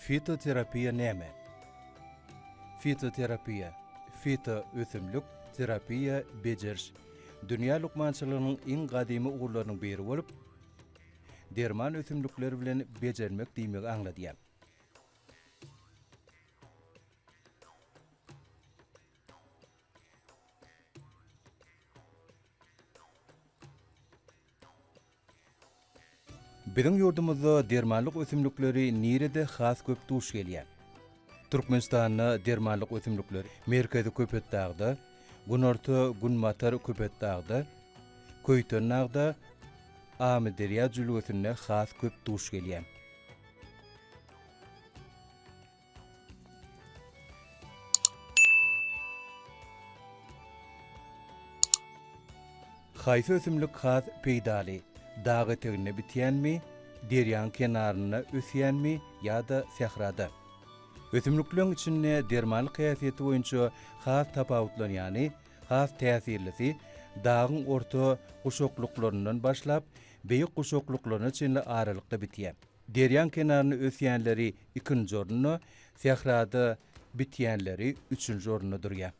Fitoterapiýa näme? Fitoterapiýa, fito, ösümlik, terapiýa, bejeriş, dünýä lukmançylygynyň iň gadymy ugurlarynyň biri bolup, derman ösümlikleri bilen bejermek diýmegi aňladýar. Biziň ýurdumyzda dermanlyk ösümlikleri nirede has köp duş gelýär? Türkmenistanda dermanlyk ösümlikleri Merkezi Köpetdagda, Günorta-Günbatar Köpetdagda, Köýtendagda, Amyderýa jülgesinde has köp duş gelýär. Haýsy ösümlik has peýdaly, dag eteginde bitýänmi, derýaň kenarynda ösýänmi ýa-da sährada? Ösümlikleriň içinde dermanlyk häsiýeti boýunça has tapawutlanýany, has täsirlisi dagyň orta guşaklyklaryndan başlap, beýik guşaklyklaryna çenli aralykda bitýär. Derýaň kenarynda ösýänleri ikinji orunda, sährada bitýänleri üçünji orunda durýar.